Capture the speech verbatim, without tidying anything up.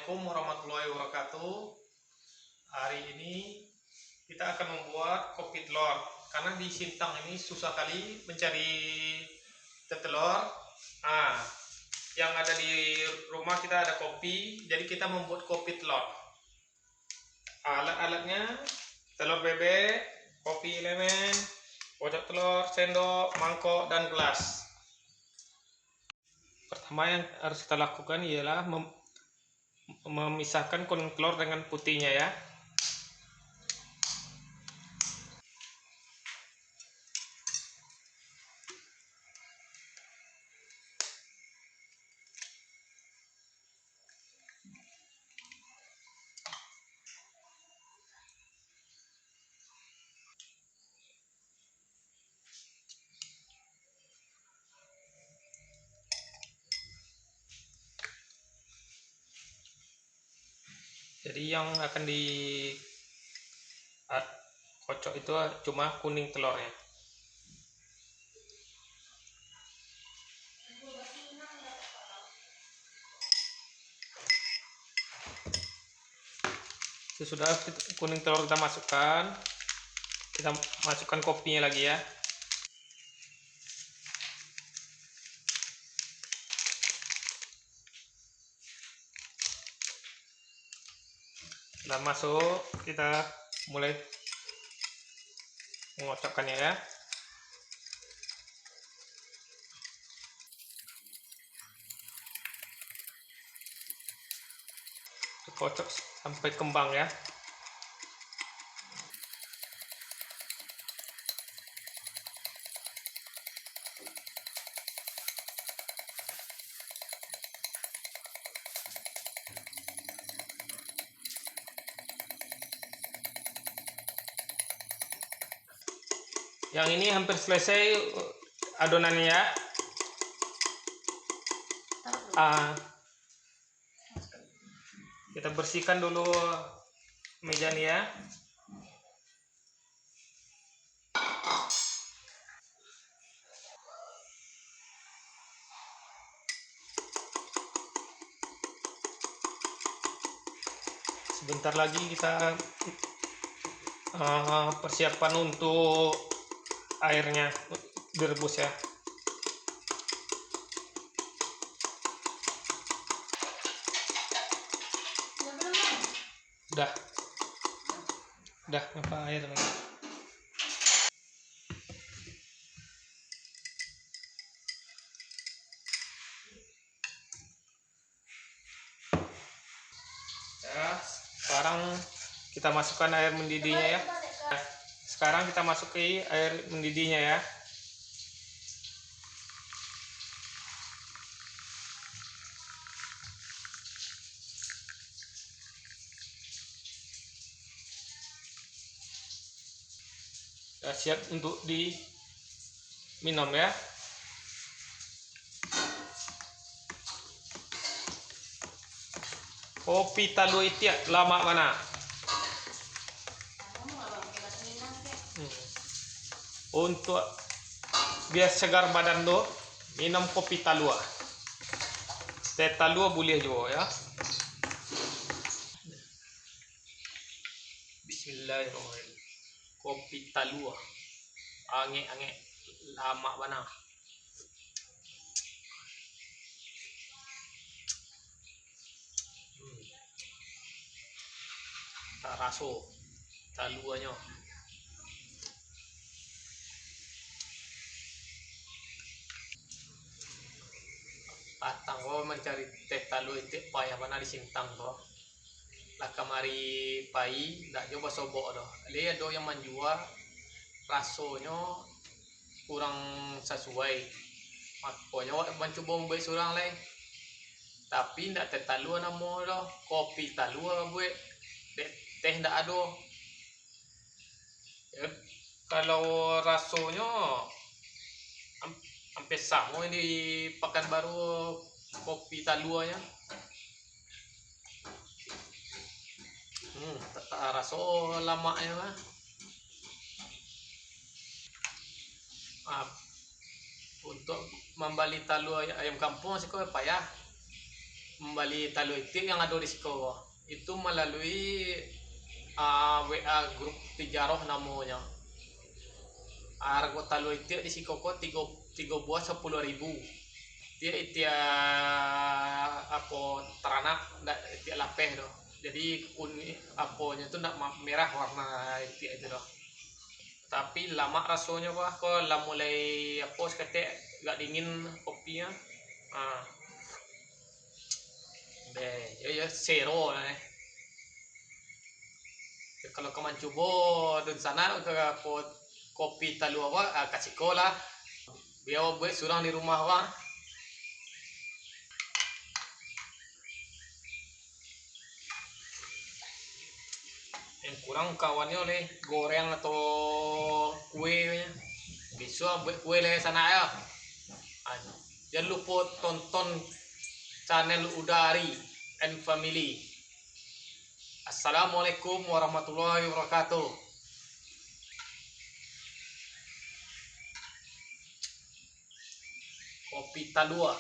Assalamualaikum warahmatullahi wabarakatuh. Hari ini kita akan membuat kopi telur. Karena di Sintang ini susah kali mencari teh telur. Ah, yang ada di rumah kita ada kopi, jadi kita membuat kopi telur. Alat-alatnya, telur bebek, kopi lemeh, kocok telur, sendok, mangkok, dan gelas. Pertama yang harus kita lakukan ialah mem-, memisahkan kuning telur dengan putihnya, ya. Jadi yang akan di, a-, kocok itu cuma kuning telurnya. Sesudah kit-, kuning telur kita masukkan, kita masukkan kopinya lagi, ya. Lah masuk, kita mulai mengocokkannya, ya. Kocok sampai kembang, ya. Yang ini hampir selesai adonannya, ya. Ah, kita bersihkan dulu meja ni, ya. Sebentar lagi kita, eh, persiapan untuk airnya direbus, ya. Dah. Dah, ngapa air lagi? Ya, sekarang kita masukkan air mendidihnya, ya. Sekarang kita masuki air mendidihnya, ya. Ya, siap untuk diminum, ya. Kopi talua itiak, lamak bana. Hmm. Untuk biar segar badan tu, minum kopi talua. Teh talua buliah juo, ya. Bismillahirrahmanirrahim. Kopi talua. Angek-angek, lamak bana. Hmm. Taraso taluanyo. Patang ko mancari teh talua itiak payah bana di Sintang ko. Lah kamari pai, ndak juo basobok doh. Lai ado yang manjua, rasonyo kurang sasuai. Makonyo awak mancubo mambuek surang lai. Tapi, ndak teh talua namo doh, kopi talua buek. Dek teh ndak ado. Ya, kalau rasonyo am-, ampia samo di Pakanbaru kopi taluanyo. Hmm, ta-, taraso lamaknyo lah. Ah, untuk mambali talua ayam kampuang siko payah. Mambali talua itiak yang ado di siko ko, itu malalui, ah, W A grup Tijaroh namonyo. Hargo talua itiak di siko ko tigo, tigo buah sapuluah ribu. Itiak-itiak apo taranak, ndak itiak lapeh tu. Jadi kuni-, aponyo tu ndak ma-, merah warna itiak itu tu. Tapi lamak rasonyo ko, ko lah mulai apo saketek agak dingin kopinyo. Ah. Deh, yo, yo, sero lah, eh. Kalau ka mancubo dunsanak ka ko-, kopi talua ko, ah, ka siko lah. Bia buek surang di rumah ko. Yang kurang kawannyo leh goreng atau kue nyo. Bisuak buek kue leh sanak yo. Ah, jan lupo tonton channel Uda Ari and Family. Assalamualaikum warahmatullahi wabarakatuh. Kopi talua.